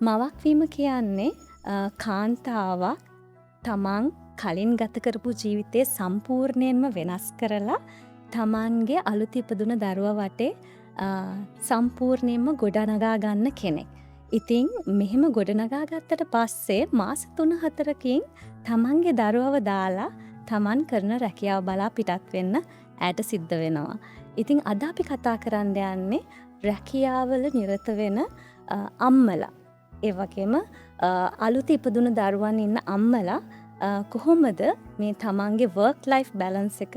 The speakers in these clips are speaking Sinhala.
මවක් වීම කියන්නේ කාන්තාවක් තමන් කලින් ගත කරපු ජීවිතය සම්පූර්ණයෙන්ම වෙනස් කරලා තමන්ගේ අලුත ඉපදුන දරුවා වටේ සම්පූර්ණයෙන්ම ගොඩනගා ගන්න කෙනෙක්. ඉතින් මෙහෙම ගොඩනගා ගත්තට පස්සේ මාස 3-4කින් තමන්ගේ දරුවව දාලා තමන් කරන රැකියාව බලා පිටත් වෙන්න ඇයට සිද්ධ වෙනවා. ඉතින් අද අපි කතා කරන්න යන්නේ රැකියාවල නිරත වෙන අම්මලා, ඒ වගේම අලුත ඉපදුන දරුවන් ඉන්න අම්මලා කොහොමද මේ තමන්ගේ වර්ක් ලයිෆ් බැලන්ස් එක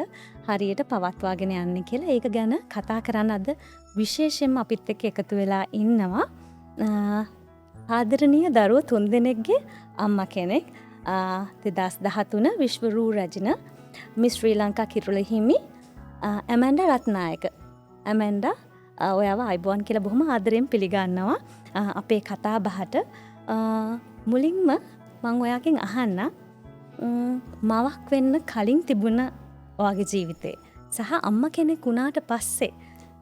හරියට පවත්වාගෙන යන්නේ කියලා. ඒක ගැන කතා කරන්න අද විශේෂයෙන්ම අපිත් එක්ක එකතු වෙලා ඉන්නවා ආදරණීය දරුවෝ තුන්දෙනෙක්ගේ අම්මා කෙනෙක්, 2013 විශ්ව රූ රැජින මිස් ශ්‍රී ලංකා කිරුළ හිමි ඇමැන්ඩා රත්නායක. ඇමැන්ඩා, ඔයාව ආයුබෝවන් කියලා බොහොම ආදරයෙන් පිළිගන්නවා අපේ කතා බහට. මුලින්ම මං ඔයාගෙන් අහන්න, මවක් වෙන්න කලින් තිබුණ ඔයාගේ ජීවිතේ සහ අම්මා කෙනෙක් වුණාට පස්සේ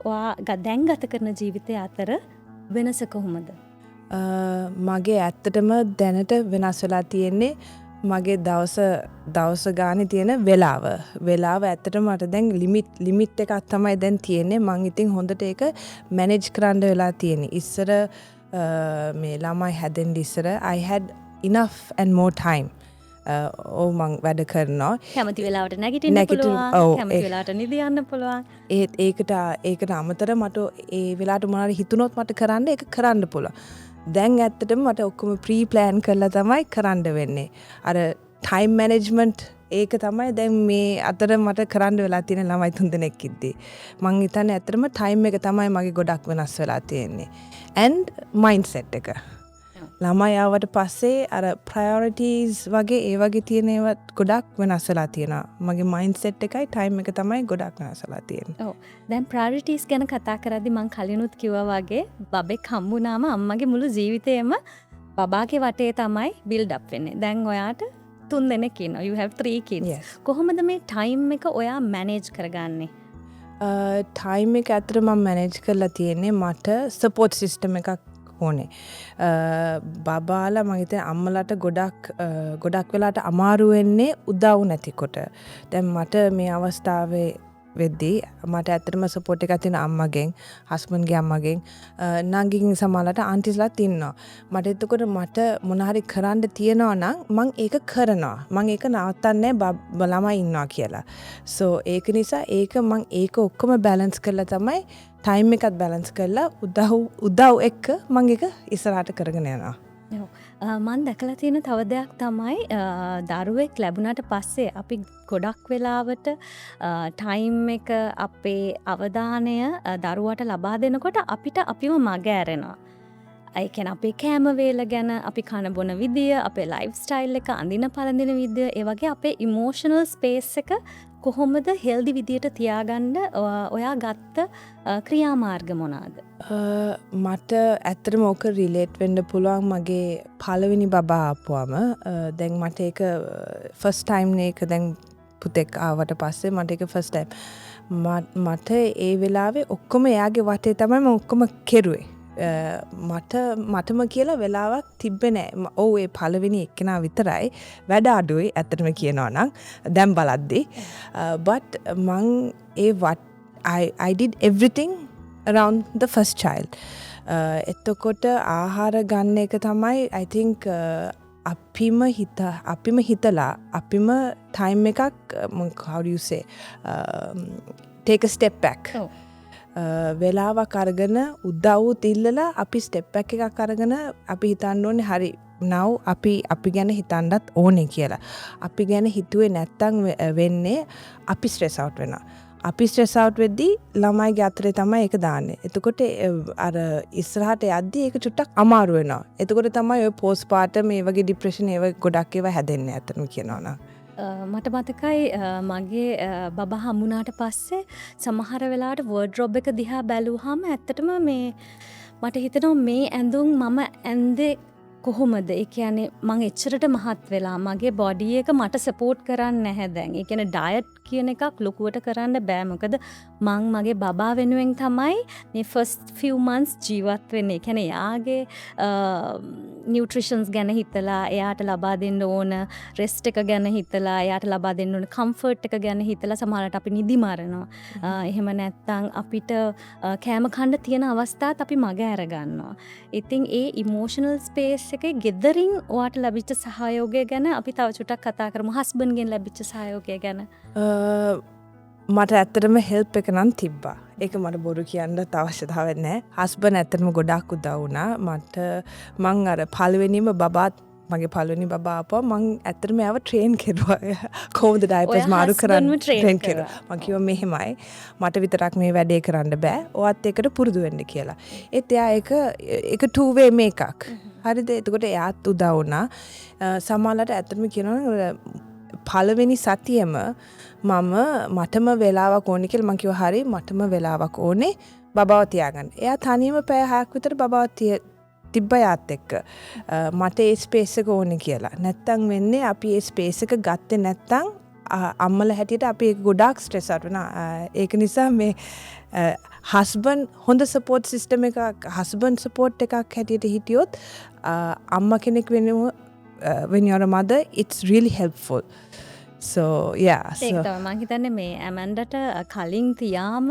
ඔයා දැන් ගත කරන ජීවිතය අතර වෙනස කොහොමද? මගේ ඇත්තටම දැනට වෙනස් වෙලා තියෙන්නේ මගේ දවස දවස ගානේ තියෙන වෙලාව. වෙලාව ඇත්තටම මට දැන් ලිමිට් ලිමිට් එකක් තමයි දැන් තියෙන්නේ. මං ඉතින් හොඳට ඒක මැනේජ් කරන්න වෙලා තියෙන්නේ. ඉස්සර මේ ළමයි හැදෙන්න ඉස්සර I had enough and more time. ඔව්, මං වැඩ කරනවා. කැමති වෙලාවට නැගිටින්න පුළුවන්. කැමති වෙලාවට නිදි යන්න පුළුවන්. ඒත් ඒකට ඒකට අමතර මට ඒ වෙලාවට මොනවාරි හිතුනොත් මට කරන්න, ඒක කරන්න පුළුවන්. දැන් ඇත්තටම මට ඔක්කොම ප්‍රී ප්ලෑන් කරලා තමයි කරන්න වෙන්නේ. අර ටයිම් මැනේජ්මන්ට් ඒක තමයි දැන් මේ අතර මට කරන්න වෙලා තියෙන ළමයි තුන්දෙනෙක් ඉද්දි. මං හිතන්නේ ඇත්තටම ටයිම් එක තමයි මගේ ගොඩක් වෙනස් වෙලා තියෙන්නේ. ඇන්ඩ් මයින්ඩ්සෙට් එක. ළමයි ආවට පස්සේ අර ප්‍රයොරිටීස් වගේ ඒ වගේ තියෙන ඒවත් ගොඩක් වෙනස් වෙලා තියෙනවා. මගේ මයින්ඩ්සෙට් එකයි ටයිම් එක තමයි ගොඩක් වෙනස් වෙලා තියෙන්නේ. ඔව්. දැන් ප්‍රයොරිටීස් ගැන කතා කරද්දි මං කලිනුත් කිව්වා වගේ බබෙක් හම්බුනාම අම්මගේ මුළු ජීවිතේම බබාගේ වටේ තමයි බිල්ඩ් අප් වෙන්නේ. දැන් ඔයාට තුන් දෙනෙක් ඉන්නවා. You have three kids. Yes. කොහොමද මේ ටයිම් එක ඔයා මැනේජ් කරගන්නේ? ටයිම් එක ඇත්තට මම මැනේජ් කරලා තියෙන්නේ මට සපෝට් සිස්ටම් එකක් ඕනේ. බබාලා මං හිතන්නේ අම්මලාට ගොඩක් ගොඩක් වෙලාට අමාරු වෙන්නේ උදව් නැතිකොට. දැන් මට මේ අවස්ථාවේ වෙද්දී මට ඇත්තටම සපෝට් එකක් තියෙන අම්මගෙන්, හස්බන්ඩ්ගේ අම්මගෙන්, නංගිගෙන්, සමහරලාට ආන්ටිස්ලාත් ඉන්නවා. මට එතකොට මට මොන හරි කරන්න තියෙනවා නම් මං ඒක කරනවා. මං ඒක නවත්තන්නේ නෑ ළමයි ඉන්නවා කියලා. සෝ ඒක නිසා ඒක මං ඒක ඔක්කොම බැලන්ස් කරලා තමයි, ටයිම් එකත් බැලන්ස් කරලා, උදව් උදව් එක්ක මං ඒක ඉස්සරහට කරගෙන යනවා. ඔව්. මං දැකලා තියෙන තව දෙයක් තමයි දරුවෙක් ලැබුණාට පස්සේ අපි ගොඩක් වෙලාවට ටයිම් එක, අපේ අවධානය දරුවාට ලබා දෙනකොට අපිට අපිව මග ඇරෙනවා. ඒ කියන්නේ අපේ කෑම වේල ගැන, අපි කන බොන විදිය, අපේ ලයිෆ් ස්ටයිල් එක, අඳින පළඳින විදිය, ඒ වගේ අපේ ඉමෝෂනල් ස්පේස් එක කොහොමද හෙල්දි විදියට තියාගන්න ඔයා ගත්ත ක්‍රියාමාර්ග මොනවාද? මට ඇත්තටම ඕක රිලේට් වෙන්න පුළුවන් මගේ පළවෙනි බබා ආපුවම. දැන් මට ඒක ෆස්ට් ටයිම් නේ. ඒක දැන් පුතෙක් ආවට පස්සේ මට ඒක ෆස්ට් ටයිම්. මට ඒ වෙලාවේ ඔක්කොම එයාගේ වටේ තමයි මම ඔක්කොම කෙරුවේ. මට මටම කියලා වෙලාවක් තිබ්බේ නෑ. ඔව්, ඒ පළවෙනි එක්කෙනා විතරයි. වැඩ අඩුයි ඇත්තටම කියනවා නම් දැන් බලද්දි. බට් මං ඒ what I did everything around the first child. එතකොට ආහාර ගන්න එක තමයි I think අපිම හිතලා අපිම ටයිම් එකක්, how do you say, take a step back. වෙලාවක් අරගෙන උදව්ත් ඉල්ලලා අපි ස්ටෙප් බැක් එකක් අරගෙන අපි හිතන්න ඕනේ, හරි, now අපි අපි ගැන හිතන්නත් ඕනේ කියලා. අපි ගැන හිතුවේ නැත්තම් වෙන්නේ අපි ස්ට්‍රෙස් අවුට් වෙනවා. අපි ස්ට්‍රෙස් අවුට් වෙද්දී ළමයිගේ අතරේ තමයි ඒක දාන්නේ. එතකොට අර ඉස්සරහට යද්දී ඒක චුට්ටක් අමාරු වෙනවා. එතකොට තමයි ඔය පෝස්ට්පාර්ටම් මේ වගේ ඩිප්‍රෙෂන් ඒව ගොඩක් ඒවා හැදෙන්නේ ඇත්තටම කියනවා නම්. මට මතකයි මගේ බබා හම්බුනාට පස්සේ සමහර වෙලාවට වෝඩ්‍රොබ් එක දිහා බැලුවහම ඇත්තටම මේ මට හිතෙනවා මේ ඇඳුම් මම ඇන්දේ කොහොමද? ඒ කියන්නේ මං එච්චරට මහත් වෙලා මගේ බොඩි එක මට සපෝට් කරන්නේ නැහැ දැන්. ඒ කියන්නේ ඩයට් කියන එකක් ලොකුවට කරන්න බෑ. මොකද මං මගේ බබා වෙනුවෙන් තමයි මේ ෆස්ට් ෆිව් මන්ත්ස් ජීවත් වෙන්නේ. ඒ කියන්නේ එයාගේ නියුට්‍රිෂන්ස් ගැන හිතලා, එයාට ලබා දෙන්න ඕන රෙස්ට් එක ගැන හිතලා, එයාට ලබා දෙන්න ඕන කම්ෆර්ට් එක ගැන හිතලා සමහරවිට අපි නිදි මරනවා. එහෙම නැත්නම් අපිට කෑම කන්න තියෙන අවස්ථාත් අපි මග ඇර ගන්නවා. ඉතින් ඒ ඉමෝෂනල් ස්පේස් එකේ ගෙදරින් ඔයාට ලැබිච්ච සහයෝගය ගැන අපි තව චුට්ටක් කතා කරමු. හස්බන්ඩ්ගෙන් ලැබිච්ච සහයෝගය ගැන. මට ඇත්තටම හෙල්ප් එක නම් තිබ්බා. ඒක මට බොරු කියන්නත් අවශ්‍යතාවයක් නෑ. හස්බන්ඩ් ඇත්තටම ගොඩක් උදව් වුණා. මට මං අර පළවෙනිම බබාත්, මගේ පළවෙනි බබා ආපුවා මං ඇත්තටම එයාව ට්‍රේන් කෙරුවා. කොහොමද ඩයපර්ස් මාරු කරන්න ට්‍රේන් කෙරුවා. මං කිව්වා මෙහෙමයි, මට විතරක් මේ වැඩේ කරන්න බෑ. ඔයත් ඒකට පුරුදු වෙන්න කියලා. ඒත් එයා ඒක ඒක 2 way මේකක්. හරිද? එතකොට එයාත් උදව් වුණා. සමහරවිට ඇත්තටම කියනවා නම් පළවෙනි සතියෙම මම මටම වෙලාවක් ඕනේ කියලා මං කිව්වා, හරි, මටම වෙලාවක් ඕනේ බබාව තියාගන්න. එයා තනියම පැය 6ක් විතර බබාව තිබ්බ යාත් එක්ක. මට ඒ ස්පේස් එක ඕනේ කියලා. නැත්තම් වෙන්නේ අපි ඒ ස්පේස් එක ගත්තේ නැත්තම් අම්මලා හැටියට අපි ඒක ගොඩාක් ස්ට්‍රෙස් අවුට් වෙනවා. ඒක නිසා මේ හස්බන්ඩ් හොඳ සපෝට් සිස්ටම් එකක්, හස්බන්ඩ් සපෝට් එකක් හැටියට හිටියොත් අම්මා කෙනෙක් වෙනුව, when you're a mother, it's really helpful. So yeah. ඒක තමයි මං හිතන්නේ මේ ඇමන්ඩට කලින් තියාම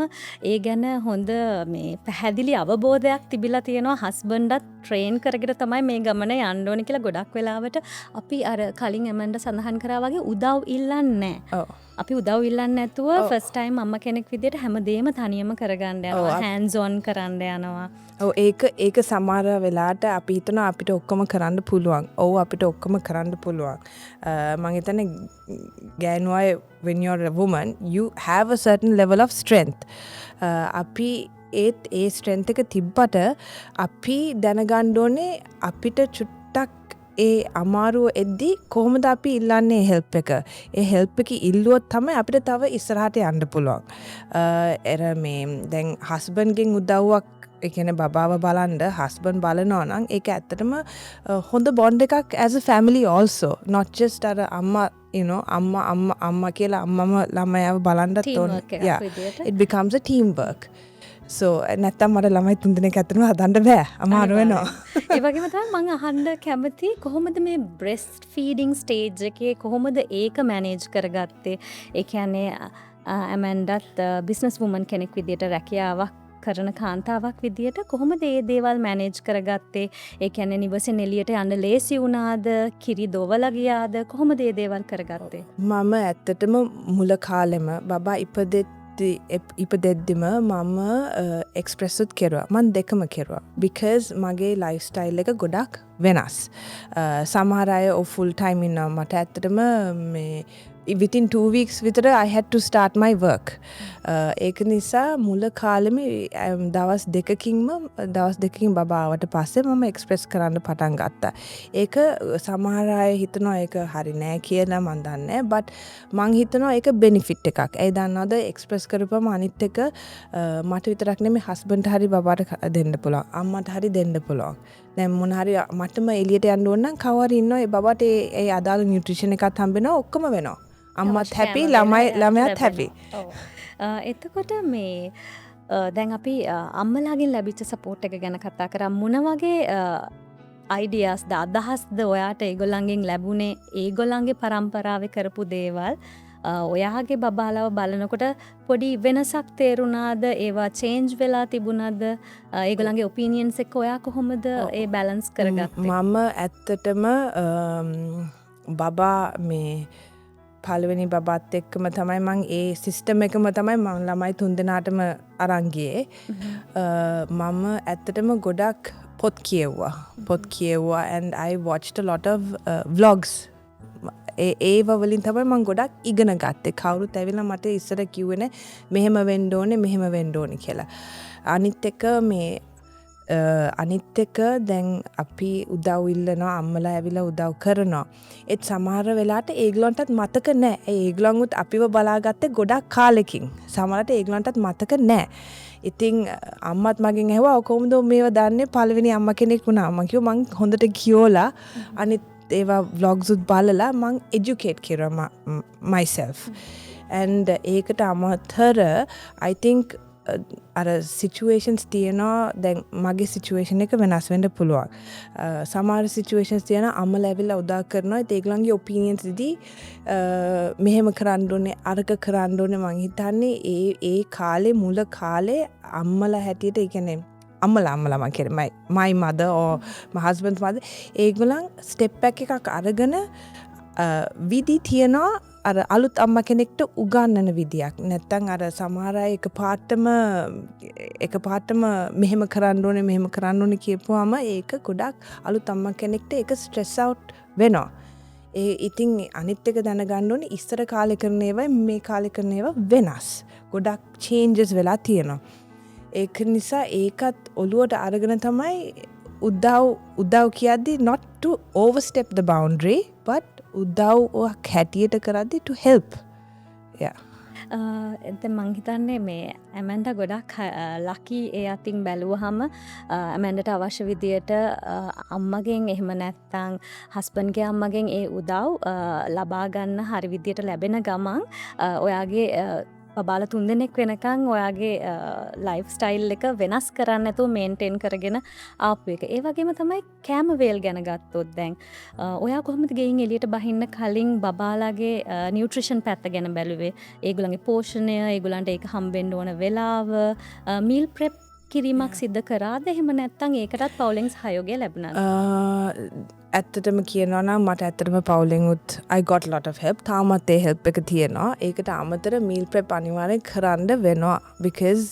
ඒ ගැන හොඳ මේ පැහැදිලි අවබෝධයක් තිබිලා තියෙනවා, හස්බන්ඩත් ට්‍රේන් කරගෙන තමයි මේ ගමන යන්න ඕනේ කියලා. ගොඩක් වෙලාවට අපි අර කලින් ඇමන්ඩ සඳහන් කරා වගේ උදව් ඉල්ලන්නේ නැහැ. අපි උදව් ඉල්ලන්නේ නැතුව ෆස්ට් ටයිම් අම්මා කෙනෙක් විදියට හැමදේම තනියම කරගන්න යනවා. හෑන්ඩ්ස් ඔන් කරන්න යනවා. ඔව්, ඒක ඒක සමහර වෙලාවට අපි හිතනවා අපිට ඔක්කොම කරන්න පුළුවන්. ඔව්, අපිට ඔක්කොම කරන්න පුළුවන්. මං හිතන්නේ ගෑනු අය, when you're a woman, you have a certain level of strength. අපි ඒත් ඒ ස්ට්‍රෙන්ත් එක තිබ්බට අපි දැනගන්න ඕනේ අපිට චුට්ටක් ඒ අමාරුව එද්දි කොහොමද අපි ඉල්ලන්නේ හෙල්ප් එක. ඒ හෙල්ප් එක ඉල්ලුවොත් තමයි අපිට තව ඉස්සරහට යන්න පුළුවන්. එර මේ දැන් හස්බන්ඩ්ගෙන් උදව්වක්, ඒ කියන්නේ බබාව බලන්න හස්බන්ඩ් බලනවා නම් ඒක ඇත්තටම හොඳ බොන්ඩ් එකක් as a family also, not just අර අම්මා අම්මා අම්මා අම්මා කියලා අම්මම ළමයාව බලන්නත් ඕන. Yeah, it becomes a teamwork. So නැත්තම් මට ළමයි තුන්දෙනෙක් ඇත්තටම හදන්න බෑ. අමාරු වෙනවා. ඒ වගේම තමයි මං අහන්න කැමති, කොහොමද මේ බ්‍රෙස්ට් ෆීඩින් ස්ටේජ් එකේ කොහොමද ඒක මැනේජ් කරගත්තේ? ඒ කියන්නේ ඇමැන්ඩත් බිස්නස් වුමන් කෙනෙක් විදියට, රැකියාවක් කරන කාන්තාවක් විදියට කොහොමද ඒ දේවල් මැනේජ් කරගත්තේ? ඒ කියන්නේ නිවසෙන් එළියට යන්න ලේසි වුණාද? කිරි දොවලා ගියාද? කොහොමද ඒ දේවල් කරගත්තේ? මම ඇත්තටම මුල කාලෙම බබා ඉපදෙද්දිම මම එක්ස්ප්‍රෙස්සුත් කෙරුවා. මං දෙකම කෙරුවා. Because මගේ ලයිෆ්ස්ටයිල් එක ගොඩක් වෙනස්. සමහර අය ඔව් ෆුල් ටයිම් ඉන්නවා. මට ඇත්තටම මේ within 2 weeks විතර I had to start my work. ඒක නිසා මුල කාලෙම දවස් 2කින්ම, දවස් 2කින් බබා ආවට පස්සේ මම එක්ස්ප්‍රෙස් කරන්න පටන් ගත්තා. ඒක සමහර අය හිතනවා ඒක හරි නෑ කියලා, මං දන්නේ නෑ. බට් මං හිතනවා ඒක බෙනිෆිට් එකක්. ඇයි දන්නවද? එක්ස්ප්‍රෙස් කරපුවම අනිත් එක මට විතරක් නෙමෙයි, හස්බන්ඩ්ට හරි බබාට දෙන්න පුළුවන්. අම්මට හරි දෙන්න පුළුවන්. දැන් මොන හරි මටම එළියට යන්න ඕන නම් කවුරු හරි ඉන්නවා ඒ බබාට ඒ ඒ අදාළ නියුට්‍රිෂන් එකත් හම්බ වෙනවා, ඔක්කොම වෙනවා. අම්මත් හැපි, ළමයාත් හැපි. එතකොට මේ දැන් අපි අම්මලාගෙන් ලැබිච්ච සපෝට් එක ගැන කතා කරා. මොන වගේ අයිඩියාස්ද, අදහස්ද ඔයාට ඒගොල්ලන්ගෙන් ලැබුණේ? ඒගොල්ලන්ගේ පරම්පරාවේ කරපු දේවල් ඔයාගේ බබාලව බලනකොට පොඩි වෙනසක් තේරුණාද? ඒවා චේන්ජ් වෙලා තිබුණාද? ඒගොල්ලන්ගේ ඔපිනියන්ස් එක්ක ඔයා කොහොමද ඒ බැලන්ස් කරගත්තේ? මම ඇත්තටම බබා මේ පළවෙනි බබත් එක්කම තමයි මං ඒ සිස්ටම් එකම තමයි මං ළමයි තුන්දෙනාටම අරන් ගියේ. මම ඇත්තටම ගොඩක් පොත් කියෙව්වා. පොත් කියෙව්වා and I watched a lot of vlogs. ඒ ඒව වලින් තමයි මං ගොඩක් ඉගෙන ගත්තේ. කවුරුත් ඇවිල්ලා මට ඉස්සර කිව්වේ නෑ මෙහෙම වෙන්න ඕනේ, මෙහෙම වෙන්න ඕනේ කියලා. අනිත් එක මේ අනිත් එක, දැන් අපි උදව් ඉල්ලනවා, අම්මලා ඇවිල්ලා උදව් කරනවා. ඒත් සමහර වෙලාවට ඒගොල්ලන්ටත් මතක නෑ. ඒ ඒගොල්ලන්ුත් අපිව බලාගත්තේ ගොඩක් කාලෙකින්. සමහරවිට ඒගොල්ලන්ටත් මතක නෑ. ඉතින් අම්මත් මගෙන් ඇහුවා, "ඔය කොහොමද මේව දන්නේ පළවෙනි අම්මා කෙනෙක් වුණා?" මං කිව්වා මං හොඳට කියෝලා අනිත් ඒවා ව්ලොග්ස් උත් බලලා මං එඩියුකේට් කරා myself. And ඒකට අමතර I think අර සිචුවේෂන්ස් තියෙනවා. දැන් මගේ සිචුවේෂන් එක වෙනස් වෙන්න පුළුවන්. සමහර සිචුවේෂන්ස් තියෙනවා අම්මලා ඇවිල්ලා උදව් කරනවා. ඒත් ඒගොල්ලන්ගේ ඔපිනියන්ස් ඉදී මෙහෙම කරන්න ඕනේ, අරක කරන්න ඕනේ. මං හිතන්නේ ඒ ඒ කාලේ, මුල කාලේ අම්මලා හැටියට, ඒ කියන්නේ අම්මලා මං කියන්නේ my mother or my husband's mother, ඒගොල්ලන් ස්ටෙප් බැක් එකක් අරගෙන විදි තියෙනවා අර අලුත් අම්මා කෙනෙක්ට උගන්වන විදියක්. නැත්තම් අර සමහර අය එක පාටම මෙහෙම කරන්න ඕනේ, මෙහෙම කරන්න ඕනේ කියපුවාම ඒක ගොඩක් අලුත් අම්මා කෙනෙක්ට ඒක ස්ට්‍රෙස් අවුට් වෙනවා. ඒ ඉතින් අනිත් එක දැනගන්න ඕනේ, ඉස්සර කාලේ කරන ඒවායි මේ කාලේ කරන ඒවා වෙනස්. ගොඩක් චේන්ජස් වෙලා තියෙනවා. ඒක නිසා ඒකත් ඔළුවට අරගෙන තමයි උදව් උදව් කියද්දි not to overstep the boundary, but උදව්වක් හැටියට කරද්දි to help. Yeah. දැන් මං හිතන්නේ මේ ඇමැන්ඩා ගොඩක් ලකි ඒ අතින් බැලුවහම. ඇමැන්ඩට අවශ්‍ය විදියට අම්මගෙන් එහෙම නැත්නම් හස්බන්ඩ්ගේ අම්මගෙන් ඒ උදව් ලබා ගන්න හරි විදියට ලැබෙන ගමන් ඔයාගේ බබාලා තුන්දෙනෙක් වෙනකන් ඔයාගේ ලයිෆ් ස්ටයිල් එක වෙනස් කරන්න නැතුව මේන්ටේන් කරගෙන ආපු එක. ඒ වගේම තමයි කෑම වේල් ගැන ගත්තොත්, දැන් ඔයා කොහොමද ගෙයින් එළියට බහින්න කලින් බබාලාගේ නියුට්‍රිෂන් පැත්ත ගැන බැලුවේ? ඒගොල්ලන්ගේ පෝෂණය, ඒගොල්ලන්ට ඒක හම්බෙන්න ඕන වෙලාව, මීල් ප්‍රෙප් කිරීමක් සිද්ධ කරාද? එහෙම නැත්නම් ඒකටත් පවුලෙන් සහයෝගය ලැබුණාද? ඇත්තටම කියනවා නම් මට ඇත්තටම පවුලෙන් උත් I got a lot of help. තාමත් ඒ help එක තියෙනවා. ඒකට අමතර මීල් ප්‍රෙප් අනිවාර්යෙන් කරන්න වෙනවා because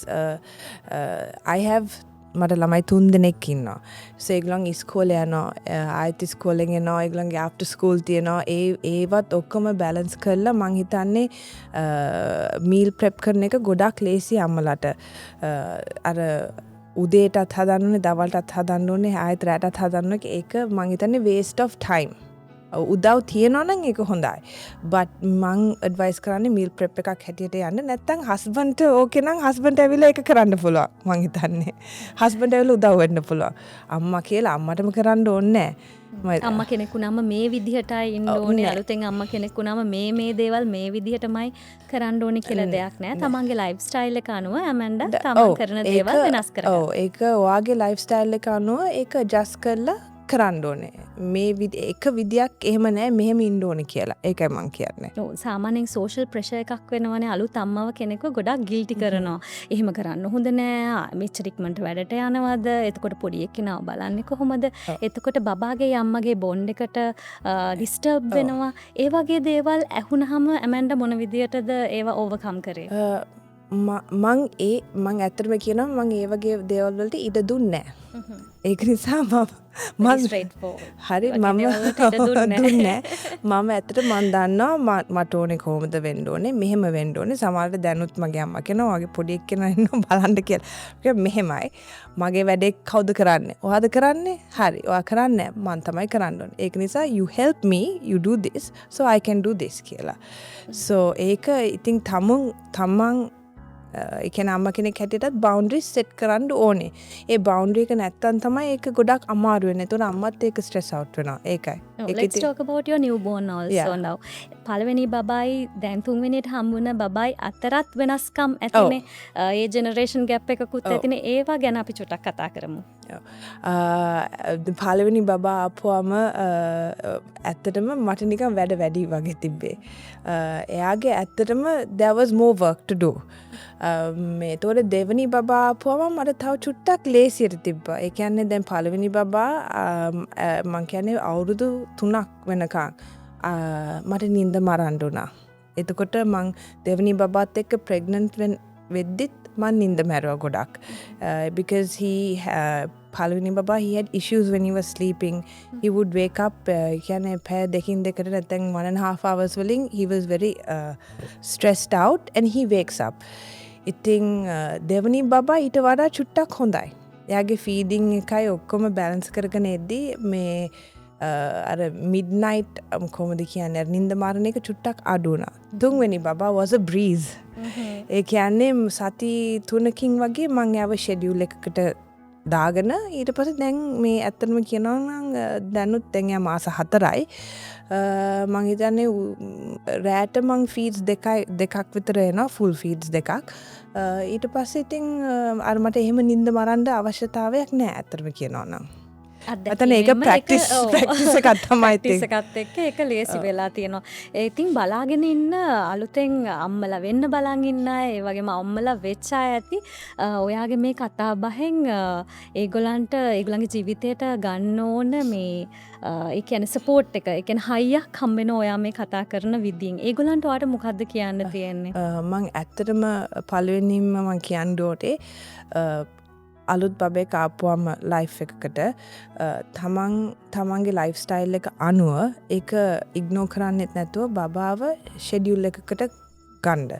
I have මට ළමයි තුන් දෙනෙක් ඉන්නවා. So ඒගොල්ලන් ඉස්කෝලේ යනවා. ආයෙත් ඉස්කෝලෙන් එනවා. ඒගොල්ලන්ගේ ආෆ්ටර් ස්කූල් තියෙනවා. ඒ ඒවත් ඔක්කොම බැලන්ස් කරලා මං හිතන්නේ මීල් ප්‍රෙප් කරන එක ගොඩක් ලේසි අම්මලාට. අර උදේටත් හදන්න ඕනේ, දවල්ටත් හදන්න ඕනේ, ආයෙත් රැටත් හදන්න ඕනේ. ඒක මං හිතන්නේ waste of time. උදව් තියෙනවා නම් ඒක හොඳයි. බට් මං ඇඩ්වයිස් කරන්නේ මීල් ප්‍රෙප් එකක් හැටියට යන්න. නැත්තම් හස්බන්ඩ්ට ඕකේ නම් හස්බන්ඩ් ඇවිල්ලා ඒක කරන්න පුළුවන්. මං හිතන්නේ. හස්බන්ඩ් ඇවිල්ලා උදව් වෙන්න පුළුවන්. අම්මා කියලා අම්මටම කරන්න ඕනේ නෑ. අම්මා කෙනෙක් වුණාම මේ විදිහටයි ඉන්න ඕනේ, අලුතෙන් අම්මා කෙනෙක් වුණාම මේ මේ දේවල් මේ විදිහටමයි කරන්න ඕනේ කියලා දෙයක් නෑ. තමන්ගේ ලයිෆ් ස්ටයිල් එක අනුව ඇමැන්ඩා තමන් කරන දේවල් වෙනස් කරගන්න. ඔව්, ඒක ඔයාගේ ලයිෆ් ස්ටයිල් එක අනුව ඒක ඇඩ්ජස්ට් කරලා කරන්න ඕනේ. මේ එක විදියක් එහෙම නෑ මෙහෙම ඉන්න ඕනේ කියලා. ඒකයි මං කියන්නේ. ඔව්, සාමාන්‍යයෙන් සෝෂල් ප්‍රෙෂර් එකක් වෙනවනේ. අලුත් අම්මව කෙනෙක්ව ගොඩක් ගිල්ටි කරනවා. එහෙම කරන්න හොඳ නෑ. මෙච්චර ඉක්මනට වැඩට යනවද? එතකොට පොඩි එක්කෙනාව බලන්නේ කොහොමද? එතකොට බබාගේ අම්මගේ බොන්ඩ් එකට ඩිස්ටර්බ් වෙනවා. ඒ වගේ දේවල් ඇහුනහම ඇමැන්ඩා මොන විදියටද ඒවා ඕවර්කම් කරේ? මං ඒ මං ඇත්තටම කියනවා, මං ඒ වගේ දේවල් වලට ඉඩ දුන්නේ නෑ. ඒක නිසා මම මං හරි මම දුන්නේ මම ඇත්තට මං දන්නවා මට ඕනේ කොහොමද වෙන්න ඕනේ, මෙහෙම වෙන්න ඕනේ. සමහරවිට දැනුත් මගේ අම්මා කියනවා වගේ පොඩි එක්කෙනා ඉන්නවා බලන්න කියලා. කිව්වා මෙහෙමයි, මගේ වැඩේ කවුද කරන්නේ? ඔයාද කරන්නේ? හරි. ඔයා කරන්නේ මං තමයි කරන්න ඕනේ. ඒක නිසා you help me, you do this so I can do this කියලා. So ඒක ඉතින් තමුන් තමන්, ඒ කියන්නේ අම්මා කෙනෙක් හැටියටත් බවුන්ඩරිස් සෙට් කරන්න ඕනේ. ඒ බවුන්ඩරි එක නැත්තම් තමයි ඒක ගොඩක් අමාරු වෙන්නේ. ඒතකොට අම්මත් ඒක ස්ට්‍රෙස් අවුට් වෙනවා. ඒකයි. ඒක let's talk about your newborn also now. පළවෙනි බබයි දැන් තුන්වෙනියට හම්බුන බබයි අතරත් වෙනස්කම් ඇතිනේ. ඒ ජෙනරේෂන් ගැප් එකකුත් ඇතිනේ. ඒවා ගැන අපි චුට්ටක් කතා කරමු. පළවෙනි බබා ආපුවම ඇත්තටම මට නිකන් වැඩ වැඩි වගේ තිබ්බේ. එයාගේ ඇත්තටම there was more work to do. මේ එතකොට දෙවෙනි බබා ආපුවම මට තව චුට්ටක් ලේසියට තිබ්බා. ඒ කියන්නේ දැන් පළවෙනි බබා මං කියන්නේ අවුරුදු 3ක් වෙනකන් මට නින්ද මරන්න වුණා. එතකොට මං දෙවෙනි බබාත් එක්ක ප්‍රෙග්නන්ට් වෙද්දිත් මං නින්ද මැරුවා ගොඩක්. Because he පළවෙනි බබා he had issues when he was sleeping. He would wake up කියන්නේ පැය දෙකින් දෙකට නැත්නම් 1.5 hours වලින් he was very stressed out and he wakes up. ඉතින් දෙවෙනි බබා ඊට වඩා චුට්ටක් හොඳයි. එයාගේ ෆීඩිං එකයි ඔක්කොම බැලන්ස් කරගෙන එද්දි මේ අර මිඩ්නයිට්, කොහොමද කියන්නේ, අර නින්ද මාරන එක චුට්ටක් අඩු වුණා. තුන්වෙනි බබා was a breeze. ඒ කියන්නේ සති 3කින් වගේ මං එයාව ෂෙඩියුල් එකකට දාගෙන, ඊට පස්සේ දැන් මේ ඇත්තටම කියනවා නම් දැනුත් දැන් එයා මාස 4යි. මං හිතන්නේ රෑට මං ෆීඩ්ස් දෙකයි දෙකක් විතර එනවා, ෆුල් ෆීඩ්ස් දෙකක්. ඊට පස්සේ ඉතින් අර මට එහෙම නින්ද මරන්න අවශ්‍යතාවයක් නෑ ඇත්තටම කියනවා නම්. අතන ඒක ප්‍රැක්ටිස් ප්‍රැක්ටිස් එකක් තමයි ඉතින්. ප්‍රැක්ටිස් එකත් එක්ක ඒක ලේසි වෙලා තියෙනවා. ඒ ඉතින් බලාගෙන ඉන්න, අලුතෙන් අම්මලා වෙන්න බලන් ඉන්න අය, ඒ වගේම අම්මලා වෙච්ච අය ඇති ඔයාගේ මේ කතා බහෙන් ඒගොල්ලන්ට ඒගොල්ලන්ගේ ජීවිතයට ගන්න ඕන මේ ඒ කියන්නේ සපෝට් එක, ඒ කියන්නේ හයියක් හම්බ වෙනවා ඔයා මේ කතා කරන විදියෙන්. ඒගොල්ලන්ට ඔයාට මොකද්ද කියන්න තියෙන්නේ? මං ඇත්තටම පළවෙනින්ම මං කියන්න ඕනේ, අලුත් බබෙක් ආපුවම ලයිෆ් එකකට තමන් තමන්ගේ ලයිෆ් ස්ටයිල් එක අනුව ඒක ඉග්නෝර් කරන්නෙත් නැතුව බබාව ෂෙඩියුල් එකකට ගන්න.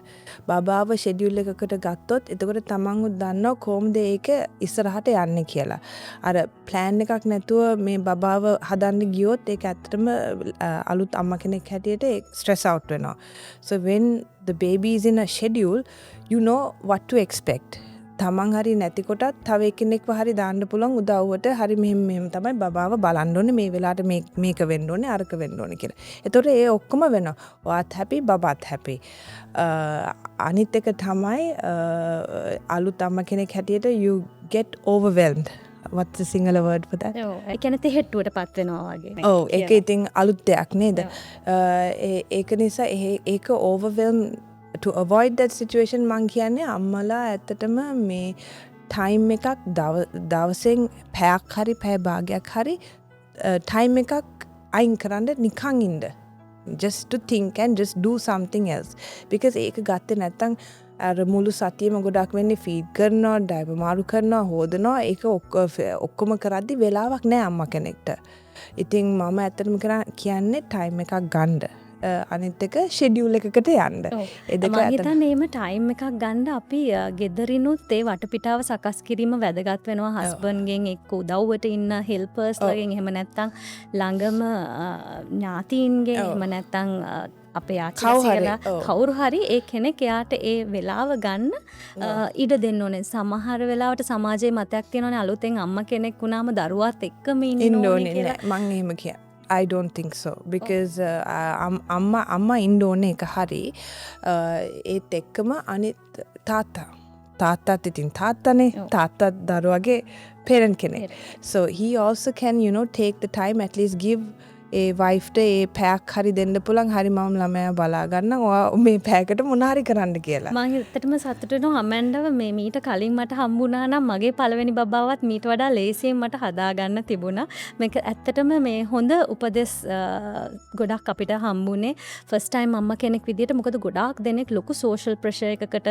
බබාව ෂෙඩියුල් එකකට ගත්තොත් එතකොට තමන්වත් දන්නවා කොහොමද ඒක ඉස්සරහට යන්නේ කියලා. අර ප්ලෑන් එකක් නැතුව මේ බබාව හදන්න ගියොත් ඒක ඇත්තටම අලුත් අම්මා කෙනෙක් හැටියට ස්ට්‍රෙස් අවුට් වෙනවා. So when the baby is in a schedule, you know what to expect. තමන් හරි නැති කොටත් තව එක්කෙනෙක්ව හරි දාන්න පුළුවන් උදව්වට, හරි මෙහෙම මෙහෙම තමයි බබාව බලන්න ඕනේ, මේ වෙලාවට මේ මේක වෙන්න ඕනේ, අරක වෙන්න ඕනේ කියලා. එතකොට ඒ ඔක්කොම වෙනවා. ඔයාත් හැපි, බබාත් හැපි. අනිත් එක තමයි අලුත් අම්මා කෙනෙක් හැටියට you get overwhelmed. What's the Sinhala word for that? ඔව්, ඒ කියන්නේ තෙහෙට්ටුවට පත් වෙනවා වගේ. ඔව්, ඒක ඉතින් අලුත් දෙයක් නේද? ඒක නිසා ඒක overwhelm, to avoid that situation මං කියන්නේ අම්මලා ඇත්තටම මේ ටයිම් එකක් දවසෙන් පැයක් හරි පැය භාගයක් හරි ටයිම් එකක් අයින් කරන්න නිකන් ඉන්න. Just to think and just do something else. Because ඒක ගත්තේ නැත්තම් අර මුළු සතියම ගොඩක් වෙන්නේ ෆීඩ් කරනවා, ඩයිපර් මාරු කරනවා, හෝදනවා. ඒක ඔක්කොම කරද්දි වෙලාවක් නෑ අම්මා කෙනෙක්ට. ඉතින් මම ඇත්තටම කියන්නේ ටයිම් එකක් ගන්න. අනිත් එක ෂෙඩියුල් එකකට යන්න. ඒ දෙක මං ඇත්තටම හිතන්නේ එහෙම ටයිම් එකක් ගන්න අපි ගෙදරිනුත් ඒ වටපිටාව සකස් කිරීම වැදගත් වෙනවා. හස්බන්ඩ්ගෙන් එක්ක උදව්වට ඉන්න හෙල්පර්ස්ලාගෙන්, එහෙම නැත්නම් ළඟම ඥාතීන්ගෙන්, එහෙම නැත්නම් අපේ කවුරු හරි, ආච්චිලා කවුරු හරි ඒ කෙනෙක් එයාට ඒ වෙලාව ගන්න ඉඩ දෙන්න ඕනේ. සමහර වෙලාවට සමාජයේ මතයක් තියෙනවානේ අලුතෙන් අම්මා කෙනෙක් වුණාම දරුවාත් එක්කම ඉන්න ඉන්න ඕනේ ඕනේ කියලා. නෑ. මං එහෙම කිය I don't think so because අම්මා අම්මා ඉන්න ඕනේ එක හරි. ඒත් එක්කම අනිත් තාත්තා තාත්තත් ඉතින් තාත්තනේ. තාත්තත් දරුවගේ parent කෙනෙක්. So he also can take the time, at least give ඒ වයිෆ්ට ඒ පැයක් හරි දෙන්න පුළුවන්, හරි මම ළමයා බලා ගන්නම්, ඔයා මේ පැයකට මොන හරි කරන්න කියලා. මං ඇත්තටම සතුටු වෙනවා අමැන්ඩව මේ මීට කලින් මට හම්බුණා නම් මගේ පළවෙනි බබාවත් මීට වඩා ලේසියෙන් මට හදාගන්න තිබුණා. මේක ඇත්තටම මේ හොඳ උපදෙස් ගොඩක් අපිට හම්බුනේ ෆස්ට් ටයිම් අම්මා කෙනෙක් විදියට. මොකද ගොඩාක් දෙනෙක් ලොකු සෝෂල් ප්‍රෙෂර් එකකට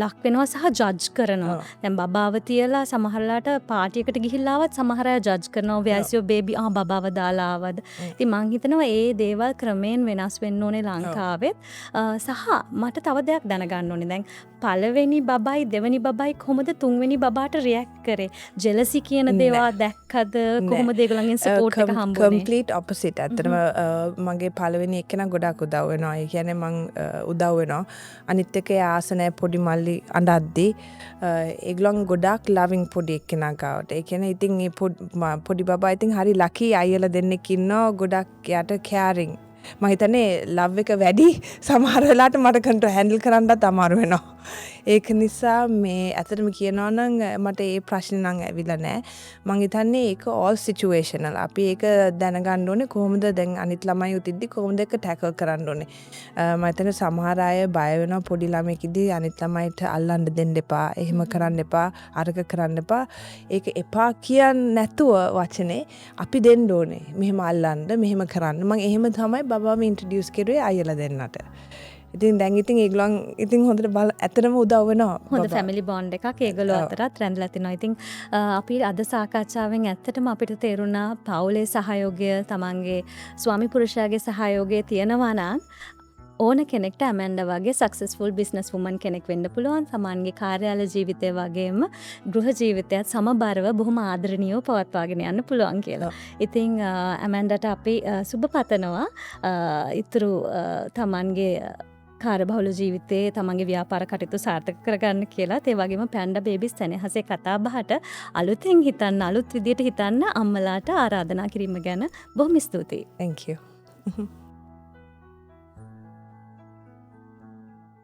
ලක් වෙනවා සහ ජජ් කරනවා. දැන් බබාව තියලා සමහරලාට පාටි එකට ගිහිල්ලා ආවත් සමහර අය ජජ් කරනවා, "Where's your baby?" ආ, බබාව දාලා ආවද? ඉතින් මං හිතනවා ඒ දේවල් ක්‍රමයෙන් වෙනස් වෙන්න ඕනේ ලංකාවෙත්. සහ මට තව දෙයක් දැනගන්න ඕනේ. දැන් පළවෙනි බබයි දෙවෙනි බබයි කොහොමද තුන්වෙනි බබාට රියැක්ට් කරේ? ජෙලසි කියන දේවල් දැක්කද? කොහොමද ඒගොල්ලන්ගෙන් සපෝට් එක හම්බුනේ? Complete opposite. ඇත්තටම මගේ පළවෙනි එක්කෙනා ගොඩක් උදව් වෙනවා. ඒ කියන්නේ මං උදව් වෙනවා. අනිත් එක එයා ආස නෑ පොඩි මල්ලි අඬද්දි. ඒගොල්ලන් ගොඩක් ලවිං පොඩි එක්කෙනා ගාවට. ඒ කියන්නේ ඉතින් ඒ පොඩි බබා ඉතින් හරි ලකි, අයියලා දෙන්නෙක් ඉන්නවා ගොඩක් එයාට කෙයාරින්. මං හිතන්නේ ලව් එක වැඩි, සමහර වෙලාවට මට කන්ට්‍රෝල් හැන්ඩල් කරන්නත් අමාරු වෙනවා. ඒක නිසා මේ ඇත්තටම කියනවා නම් මට ඒ ප්‍රශ්නේ නම් ඇවිල්ලා නෑ. මං හිතන්නේ ඒක ඕල් සිචුවේෂනල්. අපි ඒක දැනගන්න ඕනේ කොහොමද දැන් අනිත් ළමයි උතිද්දි කොහොමද ඒක ටැකල් කරන්න ඕනේ. මං හිතන්නේ සමහර අය බය වෙනවා පොඩි ළමයෙක් ඉද්දි අනිත් ළමයිට අල්ලන්න දෙන්න එපා, එහෙම කරන්න එපා, අරක කරන්න එපා. ඒක එපා කියන්නේ නැතුව වචනේ අපි දෙන්න ඕනේ. මෙහෙම අල්ලන්න, මෙහෙම කරන්න. මං එහෙම තමයි බබාව ඉන්ට්‍රොඩියුස් කරුවේ අයියලා දෙන්නට. ඉතින් දැන් ඉතින් ඒගොල්ලන් ඉතින් හොඳට බල ඇත්තටම උදව් වෙනවා හොඳ බබා. ෆැමිලි බොන්ඩ් එකක් ඒගොල්ලෝ අතරත් රැඳිලා තිනවා. ඉතින් අපි අද සාකච්ඡාවෙන් ඇත්තටම අපිට තේරුණා පවුලේ සහයෝගය, තමන්ගේ ස්වාමි පුරුෂයාගේ සහයෝගය තියෙනවා නම් ඕන කෙනෙක්ට ඇමැන්ඩා වගේ සක්සස්ෆුල් බිස්නස් වුමන් කෙනෙක් වෙන්න පුළුවන්. තමන්ගේ කාර්යාල ජීවිතය වගේම ගෘහ ජීවිතයත් සමබරව බොහොම ආදරණීයව පවත්වාගෙන යන්න පුළුවන් කියලා. ඉතින් ඇමැන්ඩට අපි සුබ පතනවා ඉතුරු තමන්ගේ කාර්යබහුල ජීවිතයේ තමන්ගේ ව්‍යාපාර කටයුතු සාර්ථක කරගන්න කියලා. ඒ වගේම පැන්ඩා බේබිස් සෙනෙහසේ කතා බහට අලුතෙන් හිතන්න, අලුත් විදියට හිතන්න අම්මලාට ආරාධනා කිරීම ගැන බොහොම ස්තුතියි. Thank you.